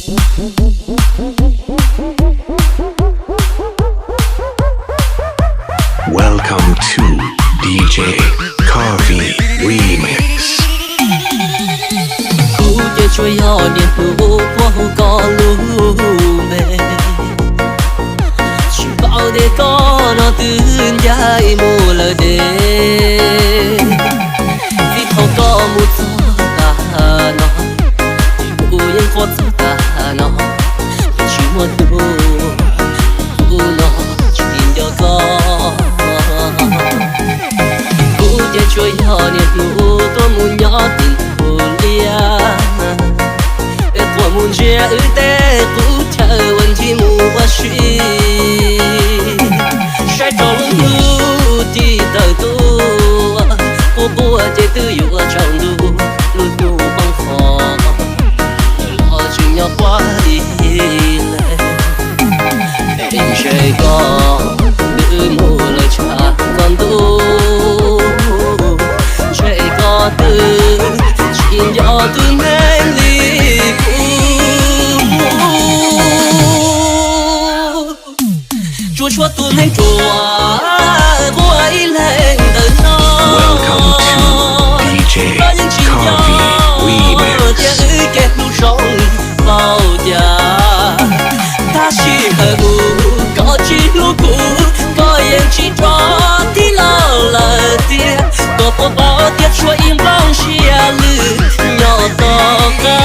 Welcome to D J Coffee Remix. Kuv ces tsuas yog niaj hnub quaj hu koj lub npe, tsis paub tias koj no twb ncaim mus lawm deb. Txij thaum koj mus txog tag no, kuv yeej quaj txog tag no, tsis muaj hnub kuv no tsis nco koj. Kuv ces tsuas yog niaj hnub tuaj mus nyob tim tus liaj, es quaj mus ntsia wb tej qub chaw uas ntsib mus ua si. Saib rau lub hnub tib tawm tuaj, quaj quaj ces twb yuav tsaus ntuj, lub hnub poob qho los tseem nyob quaj ib leeg. Ntshe koj twb mus lawm tshav txog ntuj, ntshe koj twb tsis nco tus neeg li kuv. Tsuas tshuav tus neeg ruam quaj ib leeg ntawm no. Koj yeej tsis nco tias wb kev hlub zoo npaum cas. Tab sis hawm mus koj tsis hlub kuv, koj yeej tsis rov tib lo lawm tiag. Koj puas paub tias tshuav ib nplooj sia lwm nyob tom qab?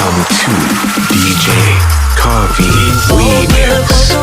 Welcome to D J Coffee Remix.